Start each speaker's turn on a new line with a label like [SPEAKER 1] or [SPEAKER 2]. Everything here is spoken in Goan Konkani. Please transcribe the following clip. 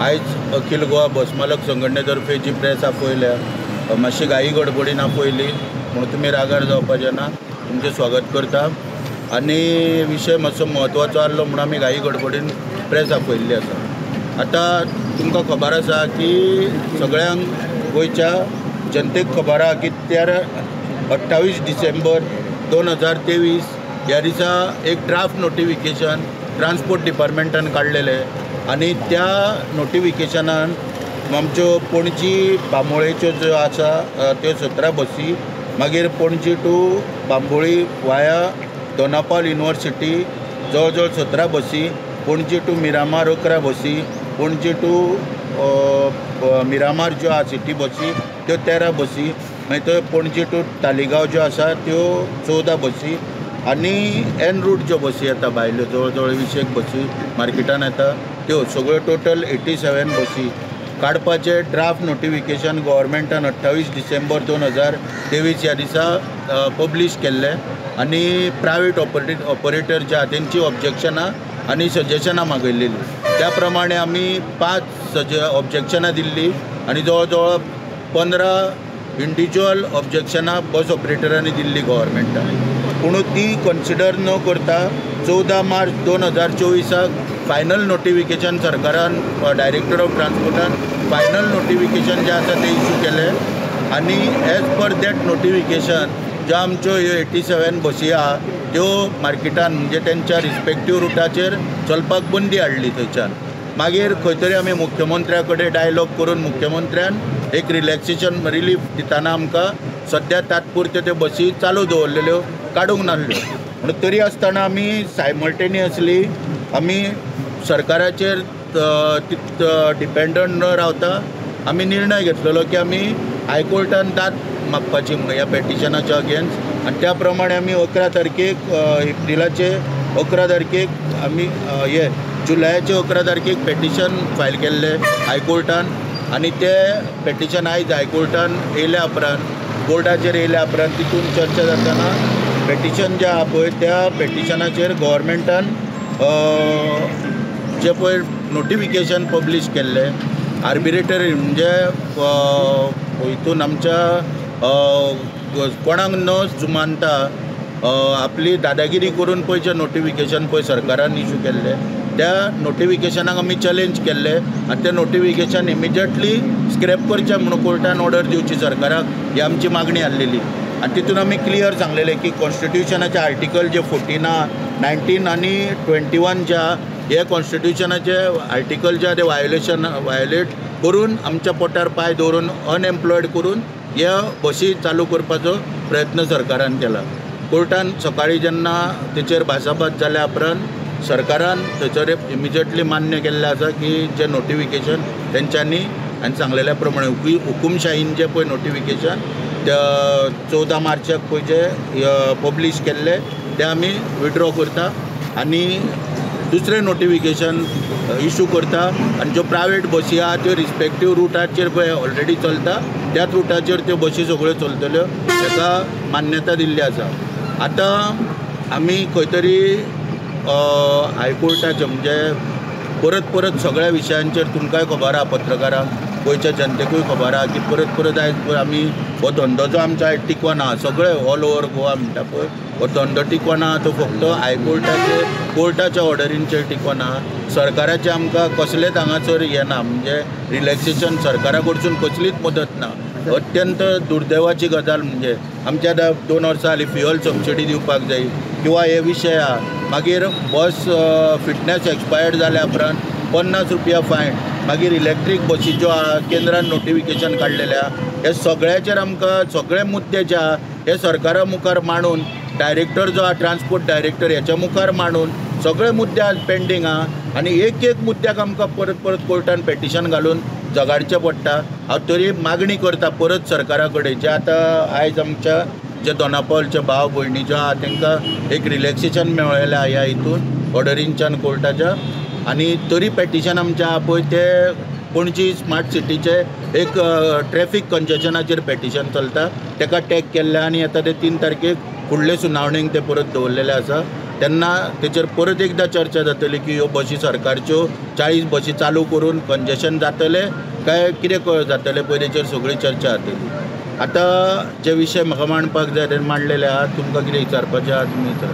[SPEAKER 1] आयज अखिल गोवा बस मालक संघटनेतर्फे जी प्रेस आपयल्या मातशी घाई गडबडीन आपयली म्हणून तुमी रागार जावपाचें ना, तुमचें स्वागत करता। आनी विशय मातसो म्हत्वाचो आहलो म्हणून आमी घाई गडबडीन प्रेस आपयल्ली आसा। आतां तुमकां खबर आसा की सगळ्यांक गोंयच्या जनतेक खबर आसा की त्या 28 डिसेंबर 2023 ह्या दिसा एक ड्राफ्ट नोटिफिकेशन ट्रान्सपोर्ट डिपार्टमेंटान काडलेलें आनी त्या नोटिफिकेशनान आमच्यो पणजी बांबोळेच्यो ज्यो आसा त्यो 17 बसी, मागीर Panaji to Bambolim via Dona Paula university जवळ जवळ 17 बसी, पणजी टू मिरामार 11 बसी, पणजी टू मिरामार ज्यो आसा सिटी बसी त्यो 13 बसी, मागीर त्यो पणजी टू तालिगांव ज्यो आसा त्यो 14 बसी आनी एन रूट ज्यो बसी येता भायल्यो जवळ जवळ 20 बसी मार्केटान येता त्यो सगळ्यो टोटल 87 बसी काडपाचें ड्राफ्ट नोटिफिकेशन गव्हर्मेंटान 28 डिसेंबर 2023 ह्या दिसा पब्लीश केल्लें आनी प्रायवेट ऑपरेटर जे आहा तेंची ऑब्जेक्शनां आनी सजेशनां मागयल्लीं। त्या प्रमाणे आमी 5 ऑब्जेक्शनां दिल्लीं आनी जवळ जवळ 15 इंडिविज्युअल ऑब्जेक्शनां बस ऑपरेटरांनी दिल्ली गव्हर्मेंटान, पूण ती कन्सिडर न करता 14 मार्च 2024 फायनल नोटिफिकेशन सरकारान डायरेक्टर ऑफ ट्रान्सपोर्टान फायनल नोटिफिकेशन जें आसा तें इशू केलें आनी एज पर that notification ज्यो आमच्यो ह्यो 87 बसी आहा त्यो मार्केटान म्हणजे तेंच्या रिस्पेक्टीव रुटाचेर चलपाक बंदी हाडली थंयच्यान। मागीर खंय तरी आमी मुख्यमंत्र्या कडेन डायलॉग करून मुख्यमंत्र्यान एक रिलॅक्सेशन रिलीफ दितना आमकां सद्या तात्पुरत्यो त्यो बसी चालू दवरलेल्यो, काडूंक नासल्यो। म्हणून तरी आसतना आमी सायमल्टेनियसली आमी सरकाराचेर डिपेंडंट न रावता आमी निर्णय घेतलेलो की आमी हायकोर्टान दाद मागपाची म्हणून ह्या पेटिशनाच्या अगेन्स्ट, आनी त्या प्रमाणे आमी 11 तारखेक एप्रिलाचे 11 तारखेक आमी हे जुलयाचे 11 तारखेक पेटिशन फायल केल्लें हायकोर्टान आनी ते पेटिशन आयज हायकोर्टान येयल्या उपरांत कोर्टाचेर येयल्या उपरांत तितून चर्चा जातना पेटिशन जें आहा पळय त्या पेटिशनाचेर गव्हर्मेंटान जें पळय नोटिफिकेशन पब्लीश केल्लें आर्बिट्ररी म्हणजे हितून आमच्या कोणाक न जुमानता आपली दादागिरी करून पळय जें नोटिफिकेशन पळय सरकारान इशू केल्लें त्या नोटिफिकेशनाक आमी चॅलेंज केल्लें आनी तें नोटिफिकेशन इमिजिएटली स्क्रॅप करचें म्हणून कोर्टान ऑर्डर दिवची सरकाराक ही आमची मागणी आहलेली। आनी तितून आमी क्लियर सांगलेलें की कॉन्स्टिट्युशनाचे आर्टिकल जे 14 आहा, 19 आनी 21 जे आहा हे कॉन्स्टिट्युशनाचे आर्टिकल जे आहा ते व्हायोलेट करून आमच्या पोटार पांय दवरून अनएम्प्लॉयड करून ह्या बसी चालू करपाचो प्रयत्न सरकारान केला। कोर्टान सकाळीं जेन्ना तेचेर भासाभास जाल्या उपरांत सरकारान थंयसर इमिजिएटली मान्य केल्लें आसा की जें नोटिफिकेशन तेंच्यांनी आनी सांगलेल्या प्रमाणे हुकुमशाहीन जें पळय नोटिफिकेशन त्या 14 मार्चाक पळय जें पब्लीश केल्लें तें आमी विड्रॉ करता आनी दुसरें नोटिफिकेशन इशू करता आनी ज्यो प्रायवेट बसी आहा त्यो रिस्पेक्टीव रुटाचेर पळय ऑलरेडी चलता त्याच रुटाचेर त्यो बसी सगळ्यो चलतल्यो ताका मान्यता दिल्ली आसा। आतां आमी खंय तरी हायकोर्टाचे म्हणजे परत परत सगळ्या विशयांचेर तुमकांय खबर आहा, पत्रकारांक गोंयच्या जनतेकूय खबर आहा की परत परत आयज आमी हो धंदो जो आमचो आयज टिकोन आहा सगळे ऑल ओवर गोवा म्हणटा पळय हो धंदो टिकोन आहा तो फक्त हायकोर्टाचे कोर्टाच्या ऑर्डरींचेर टिकोन आहा। सरकाराचें आमकां कसलेंच हांगासर येना म्हणजे रिलॅक्सेशन सरकारा कडसून कसलीच मदत ना। अत्यंत दुर्दैवाची गजाल म्हणजे आमच्या आतां 2 वर्सां जालीं फ्युअल सबसिडी दिवपाक जाय किंवा हे विशय आहा, मागीर बस फिटनेस एक्सपायर्ड जाल्या उपरांत 50 रुपया फायन, मागीर इलेक्ट्रीक बसीच्यो आहा केंद्रान नोटिफिकेशन काडलेलें आहा, हे सगळ्याचेर आमकां सगळे मुद्दे जे आहा हे सरकारा मुखार मांडून डायरेक्टर जो आहा ट्रान्सपोर्ट डायरेक्टर हेच्या मुखार मांडून सगळे मुद्दे आज पेंडींग आहा आनी एक एक मुद्द्याक आमकां परत परत कोर्टान पेटिशन घालून झगाडचें पडटा। हांव तरी मागणी करता परत सरकारा कडेन जे आतां आयज आमच्या जे दोना पावलचे भाव भयणी ज्यो आहा तांकां एक रिलॅक्सेशन मेळ्ळेलें आहा ह्या हितून ऑर्डरींच्यान कोर्टाच्या, आनी तरी पेटिशन आमचें आहा पळय तें पणजी स्मार्ट सिटीचे एक ट्रॅफीक कंजेशनाचेर पेटिशन चलता ताका टॅग केल्लें आनी आतां ते 3 तारखेक फुडले सुनावणेक ते परत दवरलेले आसा। तेन्ना तेचेर परत एकदां चर्चा जातली की ह्यो बशी सरकारच्यो 40 बशी चालू करून कंजेशन जातलें काय कितें जातलें पळय तेचेर सगळी चर्चा जातली. आतां जे विशय म्हाका मांडपाक जाय ते मांडलेले आहा. तुमकां कितें विचारपाचें आहा तुमी विचारा.